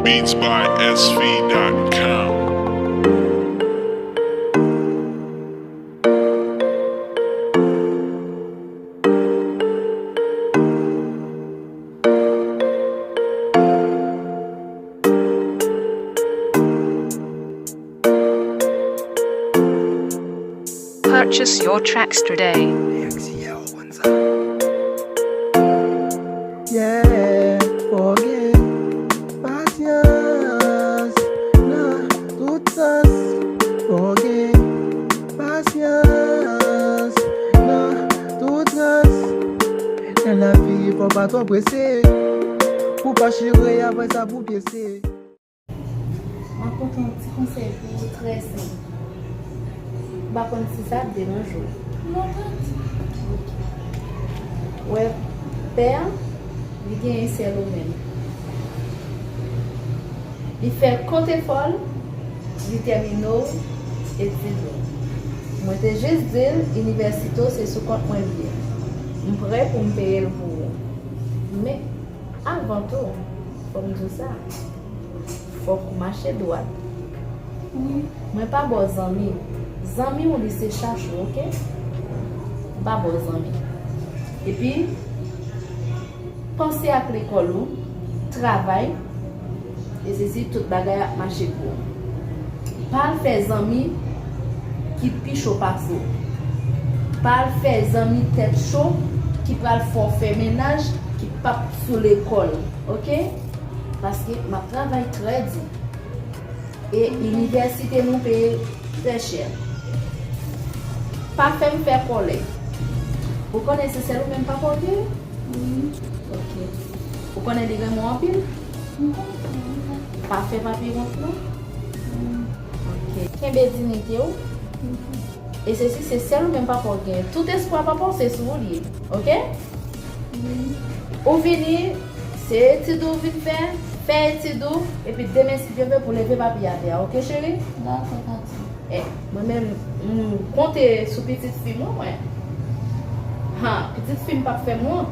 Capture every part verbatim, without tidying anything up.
Beats by S V dot com. Purchase your tracks today. Yeah, fò gen pasyans nan tout sans. Fò gen pasyans nan tout sans. Nan lavi, fò pa twò prese. Pou pa chire, apre sa pou pyese. M ap pote yon ti konsèy pou ou, trè senp. M pa konn si sa ap deranje w. Non, tante. Ou wè, pè a, li genyen sèl ou menm. Li fè kont efò l, li tèmine w etid ou. Mwen te jis di l, inivèsite w se sou kont mwen l ye. M prè pou m peye l pou ou. Men, avan tou, fò m di w sa. Fòk ou mache dwat. Wi. Mwen pa ba w zanmi. Zanmi w li se chache w, oke? M pa ba w zanmi. Epi, panse ak lekòl ou, travay, e se si tout bagay ap mache pou ou. Pa al fè zanmi ki pi cho pase w. Pa al fè zanmi tèt cho ki pral fè w fè mennaj ki p ap sou lekòl, oke? Paske m ap travay trè di. E inivèsite nou peye trè chè. Pa fè m fè kòlè. Ou konnen se sèl ou menm papa w te ye? Wi. Ok. Ou konnen li renmen w anpil? M konnen, wi. Pa fè papi wont non. Wi. Ok. Kenbe diyite w. Wi. E se si se sèl ou menm papa w genyen. Tout espwa papa w se sou ou li ye. Ok? Wi. Ou vini, se etid ou vin fè, fè etid ou, epi demen si Dye vle pou leve papi atè a, ok cheri? Dakò, tati. Eh, mwen menm, m konte sou pitit fi m, wi, mwen. Ha, pitit fi m p ap fè m wont,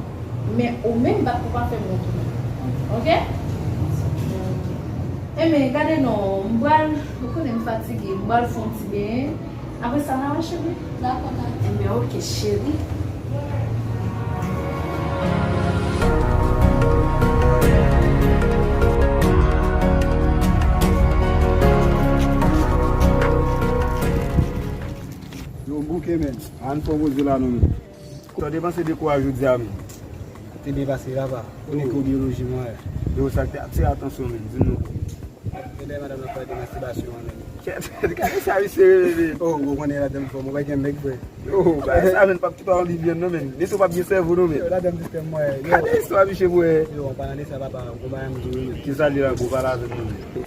men ou menm m p ap pou pa fè m wont ou menm. Ok? Enben, gade non, m pral, ou konnen m fatige, m pral fè yon ti benyen. Apre sa, n a mache, wi. Dakò, tati. Enben, ok, cheri. Yo, m bouke, men. Ann fè yon poze la, non, men. Sa w te panse de kou a jodi a, men? Te byen pase, papa. Ou nèg yo biyoloji mwen. Yo, sa k te ap tire atansyon, men, di m non. Yo, dèyè madanm nan pale de mastibasyon an, men. Kèt, gade sa misye rele, men. Oh, ou konnen ladanm fò, mwen pa gen nèg, frè. Yo, bagay sa, men, p ap kite w anvi byen, non, men. Mesye, w p ap gen sèvo, non, men. Yo, ladanm sistèm mwen, yo. Gade istwa misye, frè. Yo, an palan de sa, papa, gwo bagay m di w, men. Kisa li la, gwo pale avè m, non, men.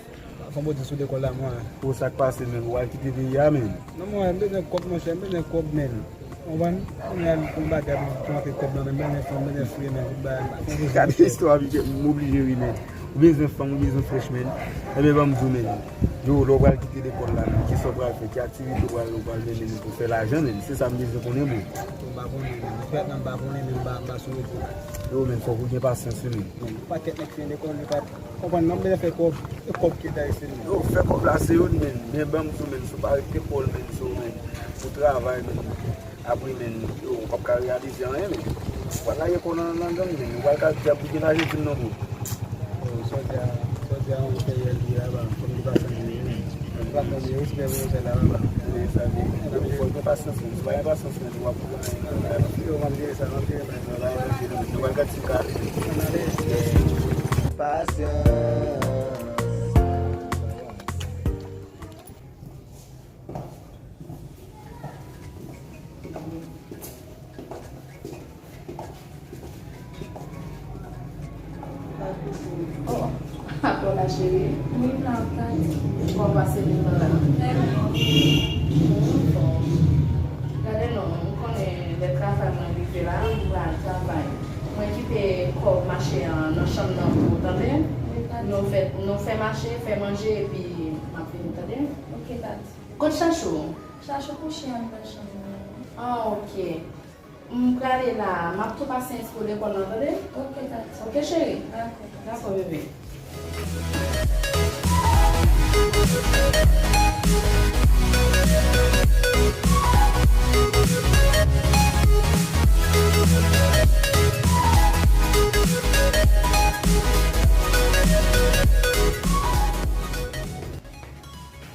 Fò m di sou lekòl la, mwen. Pou sa k pase, men, ou al kite peyi a, men. Non, mwen, m bezwen kòb, monchè, m bezwen kòb, men. Konprann? Kounye a, pou m pa gad, pou m antre kòb nan men m, bezwen fanm, bezwen fouye men tout bagay. Gade istwa, m oblije ri, men. Ou bezwen fanm, ou bezwen frèch, men. Enben, ban m di w, men. Yo, lè w pral kite lekòl la, men, kisa w pral fè? Ki aktivite w pral, w pral mennen pou fè lajan, men? Se sa m bezwen konnen, men. M pa konnen, men. Fèt nan m pa konnen, men m pa, m pa sou repo. Yo, men, fòk ou gen pasyans, wi, men. Men, yon pakèt nèg fin lekòl, yo pa konprann, non, m bezwen fè kòb. E kòb ki ta ese, men. Yo, fè kòb la, se youn, men. Men, ban m di w, men, si w pa ret lekòl, men, si w, men, pou travay, men. Apre, men, yo, ou p ap ka reyalize anyen, men. Ou pral lage kò w nan, nan gang, men. Ou pral ka di ap gen lajan di m non, bro. Yo, sa w di a, sa w di a, yon serye li la, ba, fò m di pa sa, men, men. Ou pa fè respè pou yo fè la, ba. Se sa, men. Fò w gen pasyans, men. Si w pa gen pasyans, men, ou ap pran anyen nan men. Yo, m ap jere sa, m ap jere sa. Nou pral gade si w ka ale, men. Pasyans. Oh, apre la, cheri. Wi, m la, tati. Kòman w pase jounen an la? Trè byen. Bon. Gade non, ou konnen lè travay mwen rive la, m pral travay. Mwen kite kòb mache an nan chanm nan pou ou, tande? Wi, tati. Nou fè, nou fè mache, fè manje, epi m ap vini, tande? Ok, tati. Kot Chachou? Chachou kouche anndan chanm nan. Ah, ok. M prale la. M ap tou pase enskril lekòl lan, tande? Ok, tati. Ok, cheri? Dakò. Dakò, bebe.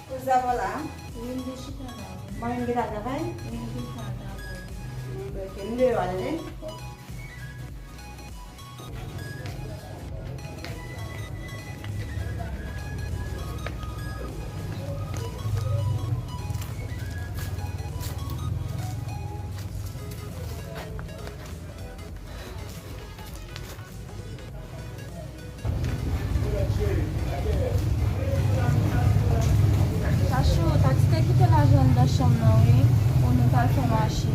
Kote w ap la? Wi, m te chita la, wi. Mwen menm ki ta travay? Wi, m te chita travay. Ok, m deyò a, tande? Ok. Chachou, Tati te kite lajan anndan chanm nan, wi, pou nou t al fè mache.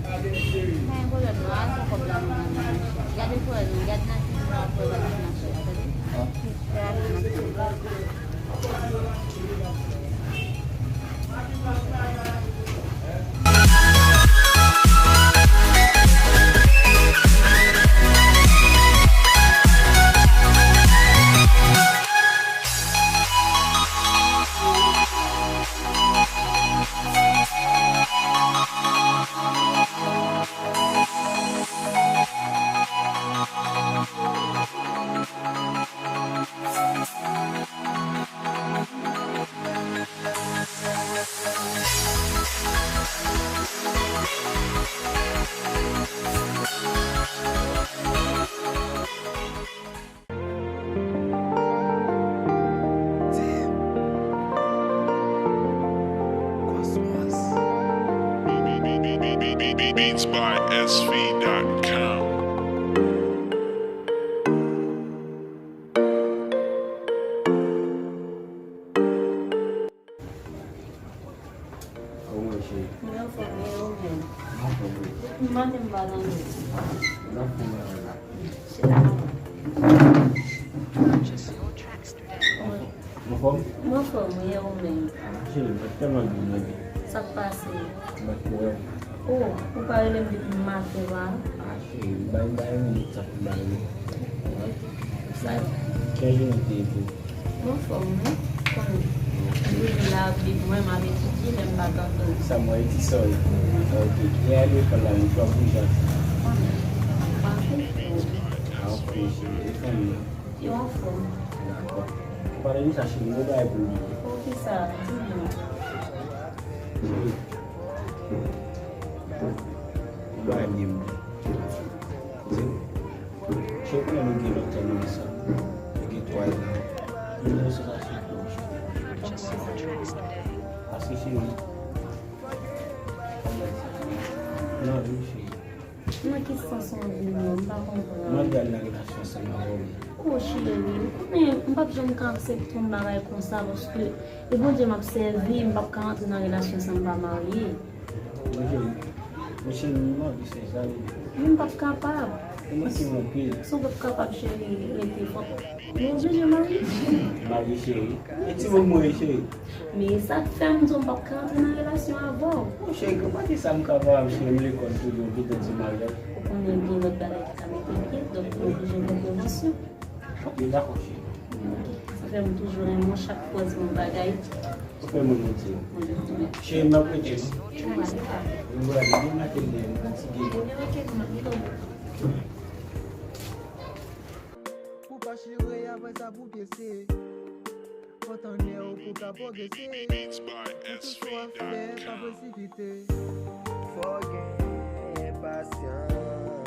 Pa gen pwoblèm, non, al pran kòb la, nou al nan mache. Gade frè nou, gade nan kizin nan, frè nou al nan mache, tande? Ok. Frè nou al nan mache. Beats by S V dot com. Kòman w ye, cheri? Mwen anfòm, e ou menm? Mwen anfòm wi. Depi maten m pa tande w. Mwen anfòm wi. Chita la. Mwen anfòm? Mwen anfòm wi, e ou menm? Ah, cheri, m pa t tèlman byen non. Sa k pase? M pa t wè w. Oh, ou pa rele m depi maten, pa? Ah, cheri, bay, bay yon minit sa pou m ba yo. Sa yo. Kijan jounen te ye pou ou? Mwen anfòm, wi. Konnen. M toujou la ap viv mwen, m ap etidye, men m pa t anfòm. Sa m wè, e ti sòy. Mhm. Ok. Lè al lekòl la, li fè w boujan. Konnen. M pa anfòm. Ah, ok, cheri. E fanmi an? Yo anfòm. Dakò. Ou pale de sa, cheri, m gen yon bagay pou m di w. Poukisa? Di m non. Cheri. Yon bagay m gen pou m di w. Cheri, konnen nou gen lòt tan nou ansanm. Nou gen twa zan. Nou gen satisfaksyon pou w, cheri. Paske, cheri, non, wi, cheri. Nan ki sans w anvi m nan? M pa konprann. Mwen anvi al nan relasyon ansanm avè w. Oh, cheri, ou konnen m p ap janm ka aksepte yon bagay konsa, paske e Bondye m ap sèvi, m p ap ka rantre nan relasyon san m pa marye. Wi, cheri. Men cheri, m anvi fè sa, wi. Men m p ap kapab. Ou manke m anpil. Si w p ap kapab, cheri, rete, fòk Mwen oblije marye. Marye, cheri. E timoun mwen ye, cheri. Men sa k fè m di w m p ap ka antre nan relasyon avè w. Bon, cheri, granmadi sa m ka fè avè w, cheri, m lekòl toujou, m gentan di maryaj. Ou konnen gen lòt bagay ki ka mete pye, donk mwen oblije pran prevansyon. Ok, dakò, cheri. Ok. Sa fè m toujou renmen w, chak fwa w di m yon bagay. Ou fè mwen manti. Mwen di w. Cheri, m ap rete, non? Ou pral ale. Mwen pral ale, demen maten, m fatige. Ok, mwen ap tann ou. Pou pa chire, apre sa pou pyese. Pran tan w pou ka pwogrese. Tout sa w ap fè, pa presipite. Fò w gen pasyans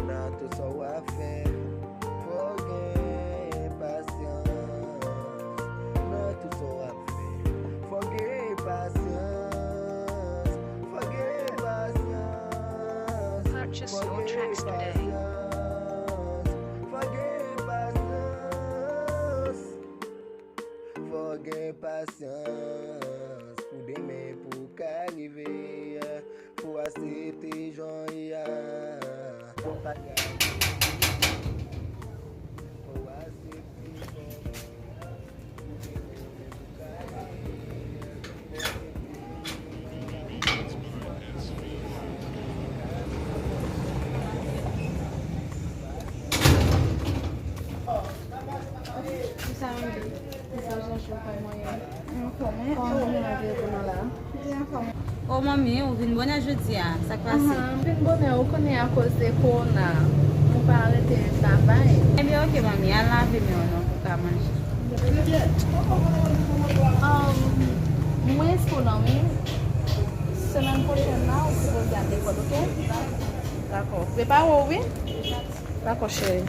nan tout sa w ap fè. Fò w gen pasyans nan tout sa w ap fè. Fò w gen pasyans. Fò w gen pasyans. Purchase your tracks today. Fò gen pasyans, fò gen pasyans pou demen pou ka rive, fò aksepte jan w ye a, fò pa gade, fò aksepte jan w ye a. Anfòm, wi. Kòman w ye kounye la? Byen, anfòm. O manmi, ou vin bonè jodi a. Sa k pase? Ahan, m vin bonè, ou konnen akoz de kowona, nou pa rete travay. Ebyen, oke, manmi, al lave men w non, pou w ka manje. Um, mwen espere w la, wi. Semèn pwochèn la, ou sipoze al lekòl, oke? Dakò. Prepare w, wi. Dakò, cheri.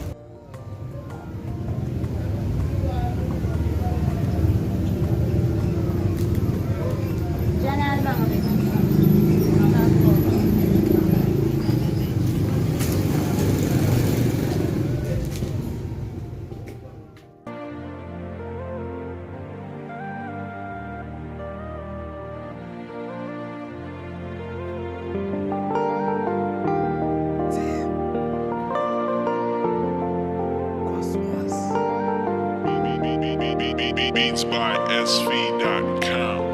Beats by S V dot com.